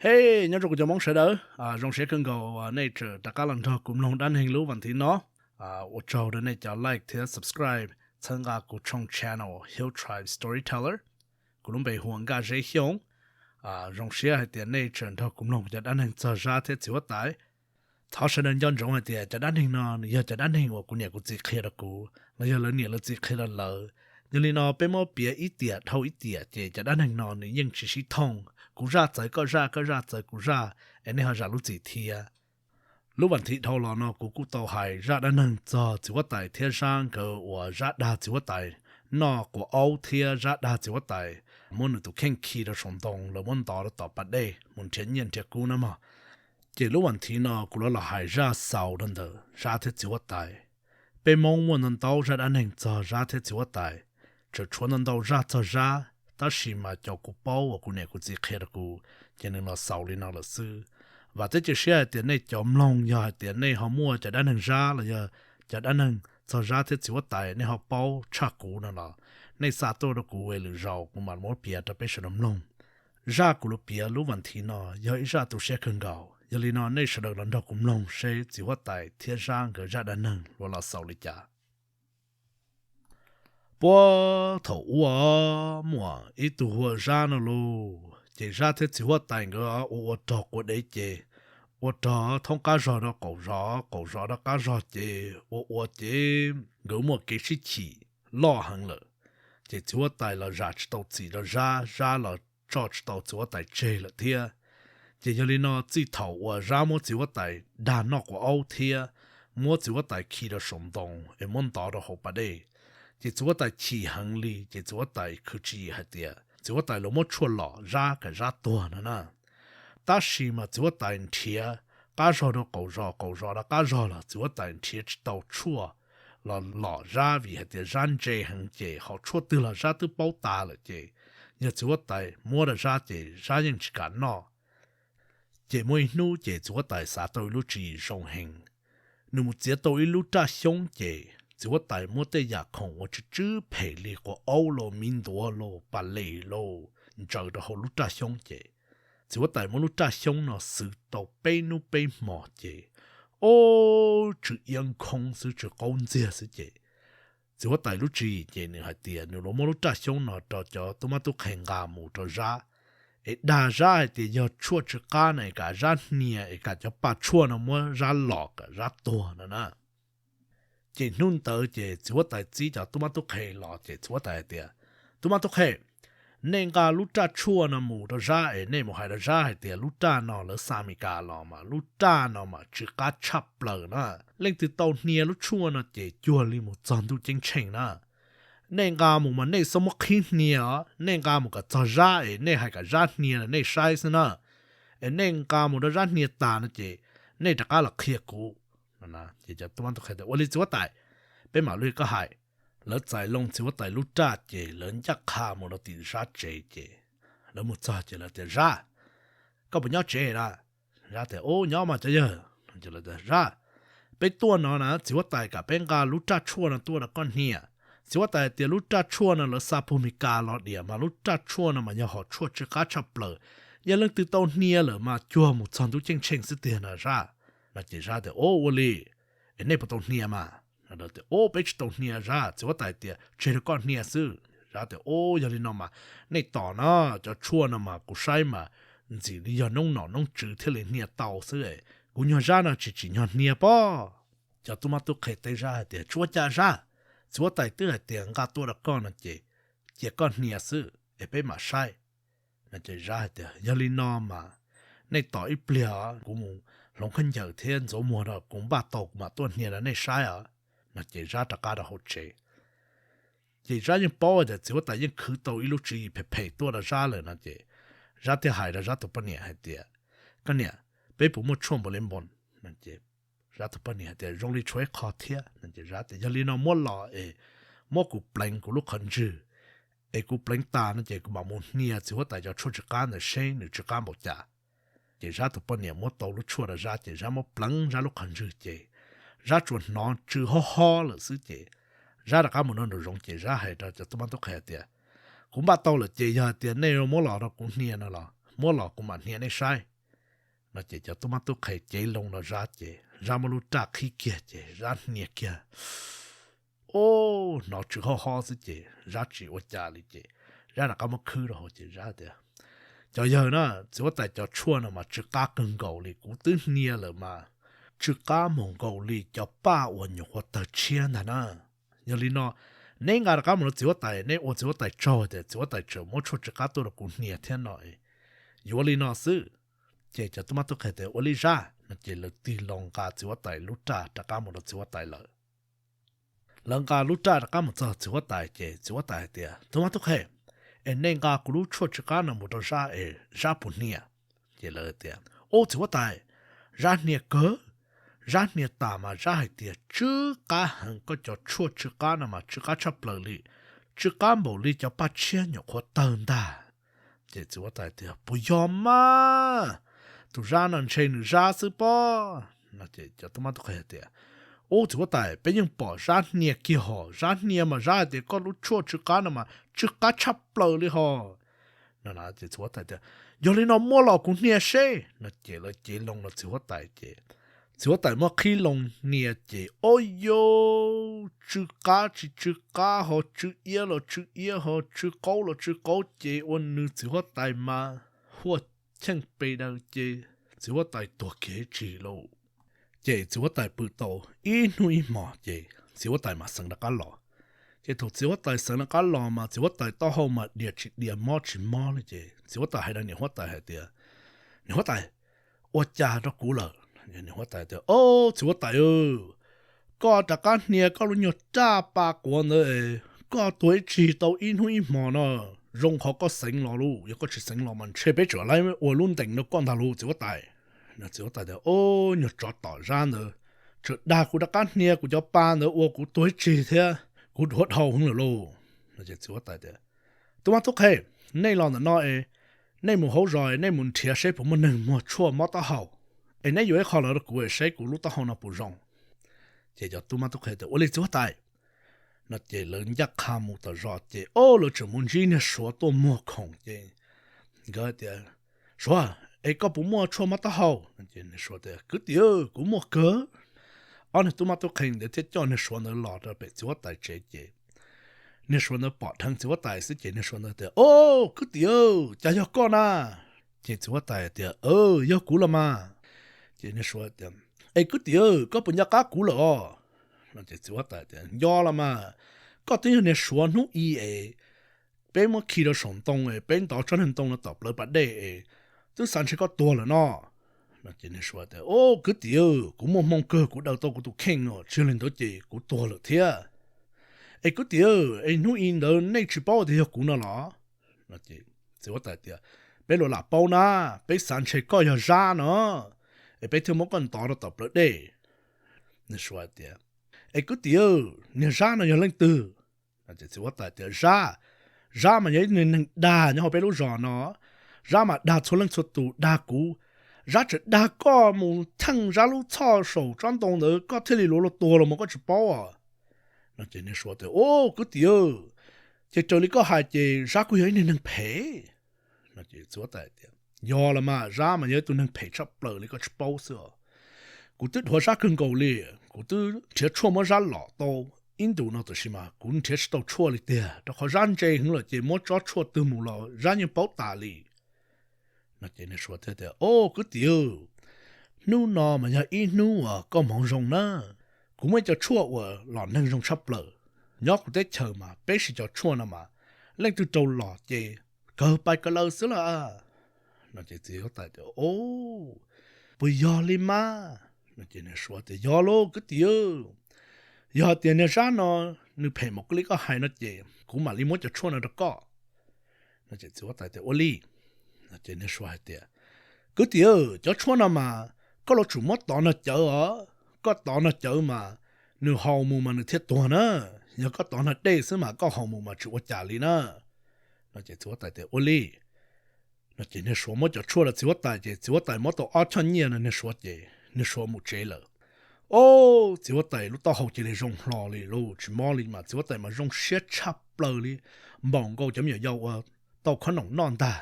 Ej, nyob zoo kuv cov Hmoob sawv daws, zoo siab kawg nkaus nej tseem rov qab los nrog kuv mloog dab neeg lub vas thiv no. Ua tsaug rau nej cov like thiab subscribe txhawb nqa kuv tshooj channel Hill Tribe Storyteller. Kuv lub npe hu ua Nkaj Zeb Xyooj. Zoo siab hais tias nej tseem nrog kuv mloog cov dab neeg txog Zab thiab txiv huab tais. Thov sawv daws nco ntsoov hais tias cov dab neeg no nws yog cov dab neeg uas kuv niam kuv txiv qhia rau kuv los yog lawv niam lawv txiv qhia rau lawv. Yog li no peb muab piav ib tiam dhau ib tiam ces cov dab neeg no nws yeej tsis sib thooj, kuv zaj txawv koj zaj, koj zaj txawv kuv zaj, es nej ho zam lub txim thiab. Lub vas thiv dhau los no kuv kuj tau hais zaj dab neeg txog txiv huab tais thiab Zab nkawd uas Zab dag txiv huab tais noj quav aub thiab Zab dag txiv huab tais muab nws tus kheej khi rau saum ntoo, lawv muab ntov rau tom pas dej mus nrhiav nyiaj nrhiav kub na mog. Ces lub vas thiv no kuv los los hais zaj xaus rau ntawm Zab thiab txiv huab tais. Peb Hmoob muaj ntau ntau zaj dab neeg txog Zab thiab txiv huab tais, tseem tshuav ntau ntau zaj txog Zab, tab sis mas cov kuv paub uas kuv niam kuv txiv qhia rau kuv ces nws los xaus li no lawm xwb. Vam thiab cia siab hais tias nej cov mloog yog hais tias nej ho muaj cov dab neeg Zab los yog cov dab neeg txog Zab thiab txiv huab tais nej ho paub tshaj kuv no los nej xa tuaj rau kuv es lwm zaus kuv mam muab piav rau peb sawv daws mloog. Zaj kuv los piav lub vas thiv no yog ib zaj tu siab kawg nkaus, yog li no nej sawv daws los nrog kuv mloog seb txiv huab tais thiab Zab nkawd zaj dab neeg los los xaus li cas. Puag thaum ub muaj ib tug hu ua Zab no lauj, ces Zab thiab txiv huab tais nkawd ua ua rog quav dev ces ua rog thoob qab zog rau qaum zos, qaum zos rau qab zog ces ua ua ces nkawd muaj kev sib chim loj heev lawm. Ces txiv huab tais los zam tsis tau txim rau Zab, Zab los tso tsis tau txiv huab tais tseg lawm thiab. Ces yog li no txij thaum uas Zab muab txiv huab tais dag noj quav aub thiab muab txiv huab tais khi rau saum ntoo es muab ntov rau hauv pas dej, ces txiv huab tais chim heev li ces txiv huab tais khwv tswv yim hais tias txiv huab tais los muab tshuaj lom Zab kom Zab tuag no na. Tab sis mas txiv huab tais nrhiav qab zog rau qaum zos, qaum zos rau qab zog los txiv huab tais nrhiav tsis tau tshuaj los lom Zab vim hais tias Zab ntse heev ces hom tshuaj twg los Zab twb paub tas lawm ces yog txiv huab tais muab rau Zab ces Zab yeej tsis kam noj. Ces muaj ib hnub ces txiv huab tais xav tau ib lub tswv yim zoo heev. Nws mus txiav tau ib lub raj xyoob ces txiv huab tais muab tej yam khoom uas tsw tsw phem li quav aub los, miv ntuav los, pas les los ntsaws rau hauv lub raj xyoob ces txiv huab tais muab lub raj xyoob no xwb tau peb hnub peb hmo ces, o, tsw iab nkhoob xwb, tsw qaub ntxiag xwb ces txiv huab tais lub tswv yim ces nws hais tias nws los muab lub raj xyoob no rau cov tub mab tub qhe nqa mus rau Zab, es dag Zab hais tias yog tshuaj tsw qab na es kom Zab hnia es kom cov pa tshuaj no muab Zab lom kom Zab tuag no na. Ces hnub ntawd ces txiv huab tais txib cov tub mab tub qhe los ces txiv huab tais hais tias, tub mab tub qhe, nej nqa lub raj tshuaj no mus rau Zab es nej mus hais rau Zab hais tias lub raj no lawv xa Amelikas los mas lub raj no mas tsw qab tshaj plaws na. Leej twg tau hnia lub tshuaj no ces cuag li mus txog ntuj ceeb tsheej na. Nej nqa mus mas nej txhob muab qhib hnia os, nej nqa mus kom txog Zab es nej hais kom Zab hnia nej saib xwb na. Es nej nqa mus rau Zab hnia tas no ces nej rov qab los qhia kuv. Ua li txiv huab tais, peb mam li koj hais. Lawv txais loo txiv huab tais lub raj ces lawv ncaj qha mus rau tim Zab tsev ces lawv mus txog ces lawv tias, Zab, koj puas nyob tsev na? Zab tias, Ub, nyob mas cov yawg. Zab, peb tuaj no na txiv huab tais kom peb nqa lub raj tshuaj no tuaj rau koj hnia. Txiv huab tais tias lub raj tshuaj no lawv xa puag Amelikas los diam mas lub raj tshuaj no mas yog hom tshuaj tsw qab tshaj plaws. Yog leej twg tau hnia lawm mas cuag mus txog ntuj ceeb tsheej xwb tiag na Zab. No ces Zab tias, Ub, ua li, es nej puas tau hnia mas? Ub, peb tsis tau hnia Zab, txiv huab tais tias tseg rau koj hnia xwb. Zab tias, Ub, yog li no mas nej tos na, cov tshuaj no mas kuv saib mas ntxim li yog noob nom noob tswv thiaj li hnia tau xwb, kuv nyuag Zab no tsis tsim nyog hnia pob. Cov tub mab tub qhe teb Zab hais tias, Tsis ua cas Zab, txiv huab tais twb hais tias nqa tuaj rau koj no ces cia koj hnia xwb es peb mam saib. No ces Zab hais tias, Yog li no mas nej tos ib pliag, kuv mus hloov khaub ncaws thiab ntxuav muag rau kuv npaj tau kuv mam tuaj hnia rau nej saib os. No ces Zab rov qab rau hauv tsev. Ces Zab yeej paub tias txiv huab tais yeej khwv tau ib lub tswv yim phem phem tuaj rau Zab lawm no ces Zab thiaj hais rau Zab tus poj niam hais tias, Koj niam, peb puas muaj tshuaj npaum li npaum? Zab tus poj niam hais tias, Zoo li tshuav ib qho thiab. No ces Zab tias, Yog li no muab los es muab kuv pleev kuv lub qhov ntswg es kuv pleev tas no ces kuv mam mus hnia txiv huab tais cov tshuaj tsw qab ntawd seb nws tsw qab npaum cas. Ces Zab tus poj niam muab tau lub tshuaj rau Zab ces Zab muab pleev Zab lub qhov ntswg ces Zab tsuas hnov tsw hob hob lawm xwb ces Zab rov qab mus rau nraum zoov ces Zab hais rau cov tub mab tub qhe tias, Kuv npaj tau lawm ces yog hais tias nej muab los rau kuv hnia no los muab los kuv mam hnia nej saib. No ces cov tub mab tub qhe cev loo los Zab ces Zab muab lub raj qhib kiag ces Zab hnia kiag, ub, hnov tsw hob hob xwb ces Zab tsis ua cas li ces Zab rov qab muab khwb rau hauv ces Zab tias, cov yawg na, txiv huab tais cov tshuaj no mas tsw qab kawg nkaus li, kuv twb hnia lawm mas tsw qab mus nkaus li cov paj uas nyuam qhuav tawg tshiab ntag na. Yog li no, neb nqa rov qab mus rau txiv huab tais, neb ua txiv huab tais tsaug tias txiv huab tais tseem muab tshuaj tsw qab tuaj rau kuv hnia thiab no, yuav li no xwb. Ces cov tub mab tub qhe tias ua li Zab no ces lawv tig los nqa txiv huab tais lub raj rov qab mus rau txiv huab tais lawm. Lawv nqa lub raj rov qab mus txog txiv huab tais ces txiv huab tais hais tias, tub mab tub qhe, es nej nqa kuv lub tshuaj tsw qab no mus rau Zab es Zab puas hnia? Ces lawv tias, ub, txiv huab tais, Zab hnia kawg. Zab hnia tas mas Zab hais tias tsw qab heev, koj cov tshuaj tsw qab no mas tsw qab tshaj plaws li, tsw qab npaum li cov paj tshiab nyuam qhuav tawg ntag. Ces txiv huab tais tias, puas yog mas? Tus Zab no ntshe nws Zab xwb pob. No ces cov tub mab tub qhe tias, ub, txiv huab tais, peb yeej pom Zab hnia kiag hos, Zab hnia mas Zab hais tias koj lub tshuaj tsw qab no mas tsw qab tshaj plaws li hos. No ces txiv huab tais tias, yog li no muab los kuv hnia seb. No ces lawv cev loo los txiv huab tais ces txiv huab tais muab qhib loo hnia ces, ub yuj, tsw qab tsis tsw qab ho tsw iab los tsw iab ho tsw qaub los tsw qaub ces ua nws txiv huab tais mas huaj cheej pe daws ces txiv huab tais tuag kev tsis lauj. Ces txiv huab tais pw tau ib hnub ib hmos ces txiv huab tais mam xeev rov qab los. Ces thaum txiv huab tais xeev rov qab los mas txiv huab tais taub hau mas dias tsis dias mob tsis mob li ces txiv huab tais hais rau niam huab tais hais tias, niam huab tais, ua cas rau kuv lawm? Niam huab tais tias, o, txiv huab tais, koj rov qab hnia koj lub nyuag raj pa quav ntawd, koj tuag ib tsig tau ib hnub ib hmos no, zoo qhov koj xeev los lauj, yog koj tsis xeev los mas ntshe peb tseem laib ua lub ntees rau koj ntag lauj txiv huab tais. Txiv huab tais tias, o, nyuag tsov tom Zab ntawd, tseem dag kuv rov qab hnia kuv cov pa ntawd ua kuv tuag ib tsig thiab, kuv dhuav dhau heev lawm lauj. Txiv huab tais tias, tub mab tub qhe, nej los ntawm no es nej mus hauv zos es nej mus nrhiav seb puas muaj neeg muag tshuaj mob taub hau, es neb yuav ib qho los rau kuv es seb kuv lub taub hau no puas zoo. Ces cov tub mab tub qhe tias, ua li txiv huab tais. No ces lawv ncaj qha mus tom zos ces, o, lawv tseem mus ntsib niag Suav tuaj muag khoom ces nkawd tias, Suav, es koj puas muaj tshuaj mob taub hau? Suav tias, kwv tij, kuv muaj kawg. Ob niag tub mab tub qhe ntawd thiaj coj niag Suav ntawd los rau pem txiv huab tais tsev ces niag Suav ntawd pom dheev txiv huab tais xwb ces niag Suav ntawd tias, o, kwv tij, cas yog koj na? Ces txiv huab tais tias, yog kuv los mas. Ces niag Suav tias, es kwv tij, koj puas nco qab kuv lawm os? Ces txiv huab tais tias, nco los mas, koj twb yog niag Suav hnub i es peb muab khi rau saum ntoo es peb ntov tsob niag ntoo no tom plawv pas dej es twb xav ntshe koj tuag lawm no. Ces niag Suav tias, o, kwv tij, kuv muaj hmoo kawg kuv daws tau kuv tus kheej no, tsis yog li ntawd ces kuv tuag lawm thiab. Es kwv tij, es hnub i ntawd nej tsis paub tias yog kuv no los? Txiv huab tais tias, peb los lam paub na, peb xav ntshe koj yog Zab no es peb thiaj muab koj ntov rau tom plawv dej. Niag Suav tias, es kwv tij, niag Zab no yog leej twg? Txiv huab tais tias, Zab, Zab mas yog ib tug neeg dag nyob hauv peb lub zos no. Zab mas dag txhua leej txhua tus, dag kuv. Zab tseem dag koj mus theej Zab lub txhoj saum tsob ntoo ntawd koj thiaj li luav luag tuag los mas koj tsis paub os. Ces niag Suav tias, o, kwv tij, ces raws li koj hais ces Zab kuj yog ib niag neeg phem. Txiv huab tais tias, yog los mas, Zab mas yog ib tug neeg phem tshaj plaws li koj tsis paub xwb os. Kuv twb dhuav Zab kawg nkaus li, kuv twb nrhiav tshuaj muab Zab lom tau ib ntus no tab sis mas kuv nrhiav tsis tau tshuaj li tiag, rau qhov Zab ntse heev lawm ces muab tsob tshuaj twg mus los Zab yeej paub tas li. No ces niag Suav thiaj tias, o, kwv tij, hnub no mas yog ib hnub uas koj hmoov zoo na. Kuv muaj ib co tshuaj uas lom neeg zoo tshaj plaws. Nyob kuv teb chaws mas peb siv cov tshuaj no mas leej twg raug los ces kawg pais kawg lawm xwb lawm. No ces txiv huab tais tias, o, puas yog li mas? No ces niag Suav tias, yog lauj kwv tij, yog hais tias niag Zab no nws phem npaum li koj hais no ces kuv mam li muab cov tshuaj no rau koj. No ces txiv huab tais tias, ua li. No ces niag Suav hais tias, kwv tij, cov tshuaj no mas koj yuav tsum muab tov nrog cawv os. Koj tov nrog cawv mas nws haus mus mas nws thiaj tuag na. Yog koj tov nrog dej xwb mas koj haus mus mas tsis ua cas li na. No ces txiv huab tais tias, ua li. No ces niag Suav muab cov tshuaj rau txiv huab tais ces txiv huab tais muab tau ob choj nyiaj no niag Suav ces niag Suav mus tsev lawm. O, txiv huab tais lub taub hau cia li zoo hlo li lauj, tsis mob li mas txiv huab tais mas zoo siab tshaj plaws li, npaum nkaus cov me nyuam yaus uas tau khob noom noj ntag.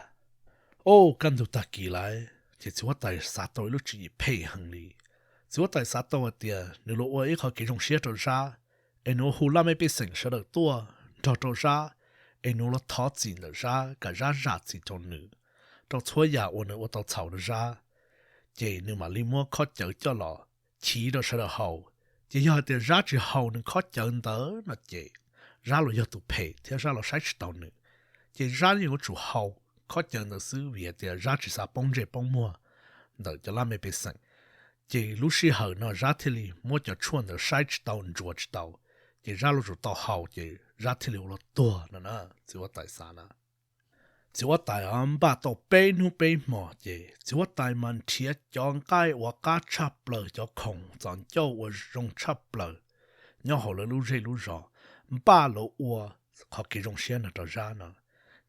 O, kaj ntug tag kis lawm, Ces txiv huab tais xav tau ib lub tswv yim phem heev li. Txiv huab tais xav tau hais tias nws los ua ib qho kev zoo siab rau Zab, es nws ua hu laj mej pej xeem sawv daws tuaj nrog rau Zab, es nws los thov txim ntawm Zab, kom Zab zam txim rau nws, rau txhua yam uas nws ua tau txhaum rau Zab. Ces nws mam li muab khob cawv coj los chiv rau sawv daws haus. Ces yog hais tias Zab tsis haus nws khob cawv ntawd no ces Zab los yog tus phem thiab Zab los saib tsis taus nws. Ces Zab yeej yuav tsum haus khob cawv ntawd xwb vim hais tias Zab tsis xav poob ntsej poob muag ntawm cov laj mej pej xeem. Ces lub sij hawm no Zab thiaj li muab cov tshuaj ntawd saib tsis tau ntsuas tsis tau, ces Zab los tsum tau haus ces Zab thiaj li ua los tuag no na, txiv huab tais xav na. Txiv huab tais npaj tau peb hnub peb hmo ces txiv huab tais mas nrhiav cov nqaij uas qab tshaj plaws, cov khoom txom ncauj uas zoo tshaj plaws nyob hauv lawv lub zej lub zos, npaj los ua qhov kev zoo siab no rau Zab no.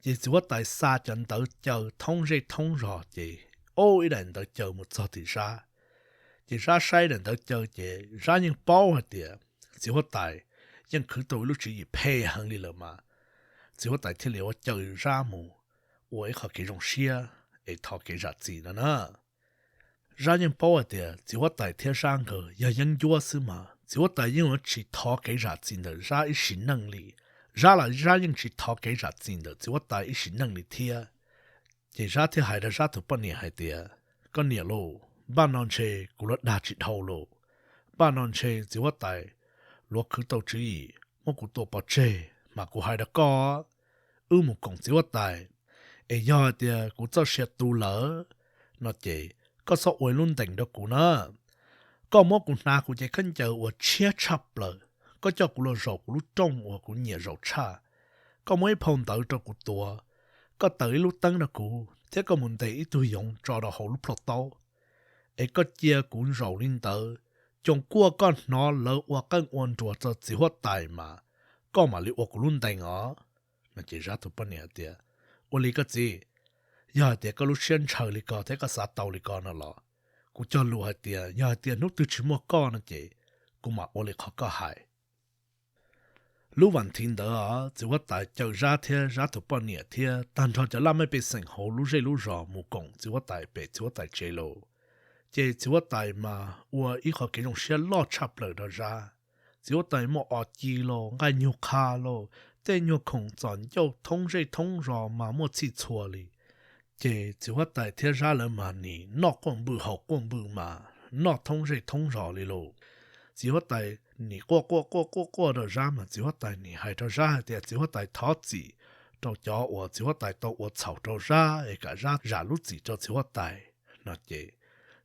Ces txiv huab tais xa cov ntawv caw thoob zej thoob zos ces ua ib daim ntawv caw mus txog tim Zab. Ces Zab saib daim ntawv caw ces Zab yeej paub hais tias txiv huab tais yeej khwv tau ib lub tswv yim phem heev li lawm mas txiv huab tais thiaj li ua caw Zab mus ua ib qho kev zoo siab es thov kev zam txim no na. Zab yeej paub hais tias txiv huab tais thiab Zab nkawd yog yeeb ncuab xwb mas txiv huab tais yeej yuav tsis thov kev zam txim ntawm Zab ib sim neej li. Zab los Zab yeej tsis thov kev zam txim ntawm txiv huab tais ib sim neej li thiab. Ces Zab thiaj hais rau Zab tus poj niam hais tias, koj niam lauj, npaj no ntshe kuv los dag tsis dhau lauj. Npaj no ntshe txiv huab tais luav khwv tau tswv yim muab kuv tua pov tseg, mas kuv hais rau koj, wb mus koom txiv huab tais, es yog hais tias kuv txoj sia tu lawm no ces koj txhob ua ib lub ntees rau kuv na. Koj muab kuv hnav kuv cev khaub ncaws uas tshiab tshaj plaws, koj coj kuv los zaum kuv lub rooj uas kuv nyiam zaum tshaj, koj muab ib phau ntawv rau kuv tuav, koj taws ib lub teeb rau kuv thiab koj mus ntes ib tug yoov tso rau hauv lub plhaub taub, es koj cia kuv zaum li ntawd, coom kuaj koj hnov lawv ua qeej ua nruas rau txiv huab tais mas koj mam li ua kuv lub ntees os. No ces Zab tus poj niam tias, ua li koj txiv, yog hais tias koj lub siab ntshaw li ko thiab koj xav tau li ko no los kuv cog lus hais tias yog hais tias hnub twg tsis muaj koj no ces kuv mam ua li qhov koj hais. Lub vas thiv ntawd txiv huab tais caw Zab thiab Zab tus poj niam thiab tag nrho cov laj mej pej xeem hauv lub zej lub zos mus koom txiv huab tais pem txiv huab tais tsev lawm. Ces txiv huab tais mas ua ib qho kev zoo siab loj tshaj plaws rau Zab. Txiv huab tais muaj os ci los nqaij nyuag qha los tej nyuag khoom txom ncauj thoob zej thoob zos mas muaj txhij txhua li. Ces txiv huab tais thiab Zab lawv mas nim noj quaj npwj haus quaj npwj mas noj thoob zej thoob zos li lauj. Txiv huab tais nim quaj quaj quaj quaj quaj rau Zab mas txiv huab tais nim hais rau Zab hais tias txiv huab tais thov txim rau cov uas txiv huab tais tau ua txhaum rau Zab es kom Zab zam lub txim rau txiv huab tais no ces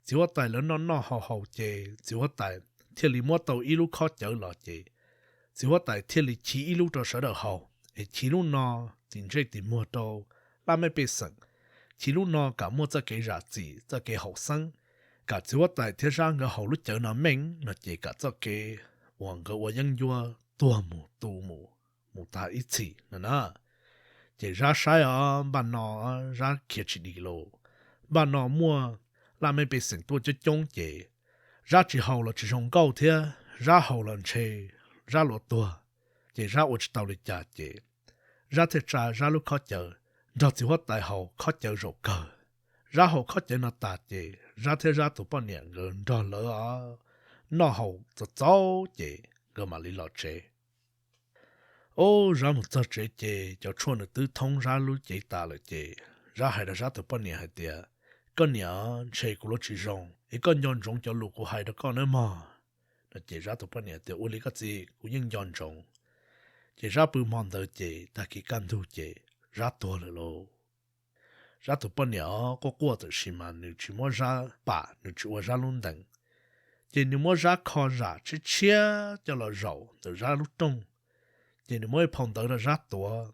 txiv huab tais lawv noj noj haus haus ces txiv huab tais thiaj li muab tau ib lub khob cawv los ces txiv huab tais thiaj li chiv ib lub rau sawv daws haus es chiv lub no tim ntsej tim muag rau laj mej pej xeem, chiv lub no kom muaj txoj kev zam txim txoj kev haum xeeb, kom txiv huab tais thiab Zab nkawd haus lub cawv no meej no ces kom txoj kev uas nkawd ua yeeb ncuab tuag mus tu mus, mus tag ib txhis no na. Ces Zab saib os npaj no Zab khiav tsis dim lauj. Npaj no muaj laj mej pej xeem tuaj coob coob ces Zab tsis haus los tsis zoo nkauj thiab Zab haus los ntshe Zab luav tuag. Ces Zab ua tsis tau li cas ces Zab thiaj tsa Zab lub khob cawv nrog txiv huab tais haus khob cawv zaum kawg. Zab haus khob cawv no tas ces Zab thiab Zab tus poj niam nkawd nrog lawv noj haus txaus txaus ces nkawd mam li los tsev. Ub, Zab mus txog tsev ces cov tshuaj nws twb thoob Zab lub cev tas lawm ces Zab hais rau Zab tus poj niam hais tias, koj niam, ntshe kuv lub tsis zoo es koj nco ntsoov cov lus kuv hais rau koj nawb mog. No ces Zab tus poj niam tias, ua li koj txiv, kuv yeej nco ntsoov. Ces Zab pw hmo ntawd ces tag kis kaj ntug ces Zab tuag lawm lauj. Zab tus poj niam quaj quaj tam sim mas nws tsis muab Zab pam, nws tsis ua Zab lub ntees. Ces nws muab Zab kho zam tshiab tshiab coj los zaum ntawm Zab lub rooj. Ces nws muab ib phau ntawv rau Zab tuav.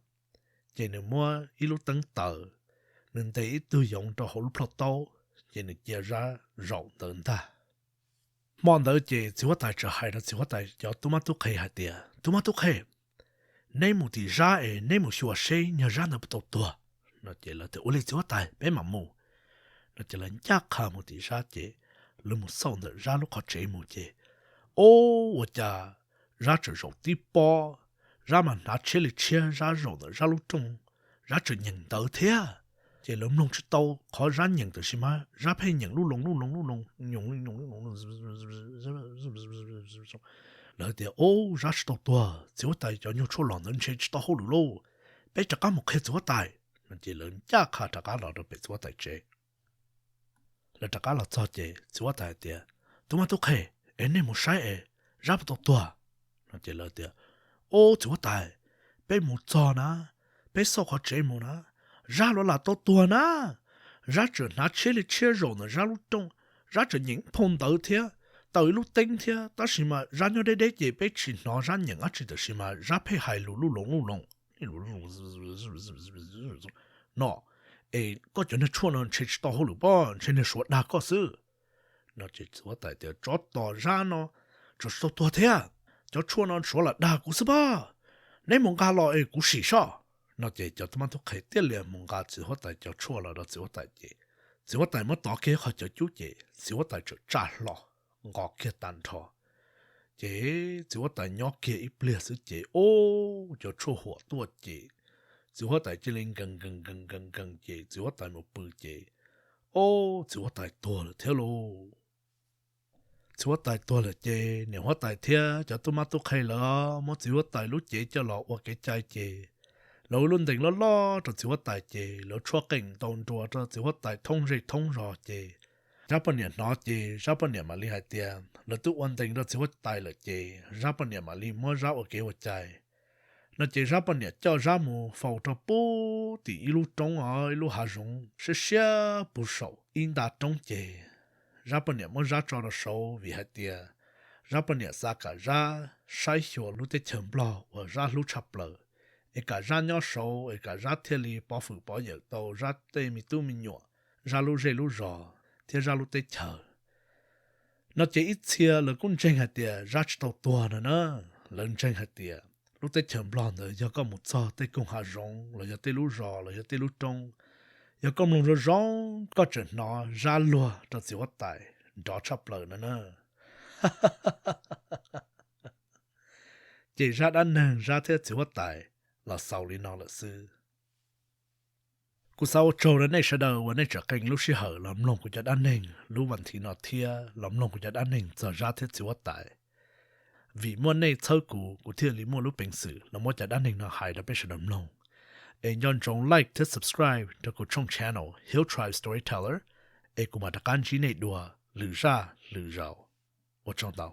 Ces nws muab ib lub teeb taws, nws ntes ib tug yoov rau hauv lub plhaub taub, ces nws cia Zab zaum ntawd ntag. Hmo ntawd ces txiv huab tais txawm hais rau txiv huab tais cov tub mab tub qhe hais tias, tub mab tub qhe, neb mus tim Zab es neb mus xyuas seb nyog Zab ntawd puas tau tuag. No ces lawv tias, ua li txiv huab tais, peb mam mus. No ces lawv ncaj qha mus tim Zab ces lawv mus xauj ntawm Zab lub qhov tsev mus ces, ub, ua cas Zab tseem zaum tib pob. Zab mas hnav tshiab li tshiab, Zab zaum ntawm Zab lub rooj, Zab tseem nyeem ntawv thiab. Ces lawv mloog tsis tau qhov Zab nyeem, tab sis mas Zab pheej nyeem lub loo lub loo lub loo nyoos nyoos. Lawv tias, Ub, Zab tsis tau tuag, txiv huab tais cov nyuag tshuaj los ntawd ntshe tsis tau hauj lwm lauj, peb rov qab mus qhia txiv huab tais. No ces lawv ncaj qha rov qab los rau pem txiv huab tais tsev. Lawv rov qab los txog ces txiv huab tais tias, Tub mab tub qhe, es nej mus saib es Zab puas tau tuag? No ces lawv tias, Ub, txiv huab tais, peb mus txog na, peb xauj qhov tsev mus na, Zab los lam tau tuag na. Zab tseem hnav tshiab li tshiab zaum ntawm Zab lub rooj, Zab tseem nyeem phau ntawv thiab, taws ib lub teeb thiab, tab sis mas Zab nyob deb deb ces peb tsis hnov Zab nyeem dab tsi, tab sis mas Zab pheej hais lus lub loo lub loo no. Es koj cov niag tshuaj no ntshe tsis tau hauj lwm pob, ntshe niag Suav dag koj xwb. No ces txiv huab tais tias, Tsov tom, Zab no tseem tsis tau tuag thiab, cov tshuaj no Suav lam dag kuv xwb pob. Neb mus nqa los es kuv sim soj. No ces cov tub mab tub qhe thiaj li mus nqa txiv huab tais cov tshuaj los rau txiv huab tais ces txiv huab tais muab tov kiag qhov cawv cub ces txiv huab tais txawm tsa hlo nqos kiag tag nrho. Ces txiv huab tais nyob kiag ib pliag xwb ces, ub, cov tshuaj huam tuaj ces txiv huab tais cia li nkees nkees nkees nkees nkees ces txiv huab tais mus pw ces, ub, txiv huab tais tuag lawm thiab lauj. Txiv huab tais tuag lawm ces niam huab tais thiab cov tub mab tub qhe lawv muab txiv huab tais lub cev coj los ua kev cai ces lawv ua lub ntees loj loj rau txiv huab tais ces lawv tshuab qeej ntaus nruas rau txiv huab tais thoob zej thoob zos ces Zab poj niam hnov ces Zab poj niam mam li hais tias lawv twb ua ntees rau txiv huab tais lawm ces Zab poj niam mam li muab Zab ua kev ua cai. No ces Zab poj niam coj Zab mus faus rau pem tim ib lub roob os, ib lub hav zoov siab siab puag saum ib nta roob ces Zab poj niam muab Zab tso rau saud vim hais tias Zab poj niam xav kom Zab saib xyuas lub teb chaws Nplog uas Zab hlub tshaj plaws, es kom Zab nyob saud es kom Zab thiaj li pov fwm pov yawm tau Zab tej me tub me nyuam, Zab lub zej lub zos thiab Zab lub teb chaws. No ces ib txhia lawv kuj ntseeg hais tias Zab tsis tau tuag no na. Lawv ntseeg hais tias lub teb chaws Nplog ntawd yog koj mus txog tej koog hav zoov los yog tej lub zos los yog tej lub roob, yog koj mloog zoo zoo koj tseem hnov Zab luag rau txiv huab tais nrov tshaj plaws no na. Ces zaj dab neeg Zab thiab txiv huab tais los xaus li no lawm xwb. Kuv xav ua tsaug rau nej sawv daws uas nej tseem qee lub sij hawm los mloog kuv cov dab neeg lub vas thiv no thiab los mloog kuv cov dab neeg txog Zab thiab txiv huab tais. Vim muaj nej txhawb kuv, kuv thiaj li muaj lub peev xwm los muab cov dab neeg no hais rau peb sawv daws mloog. Es nco ntsoov like thiab subscribe rau kuv tshooj channel Hill Tribe Storyteller, es kuv mam rov qab ntsib nej dua lwm zaj lwm zaus. Ua tsaug ntau.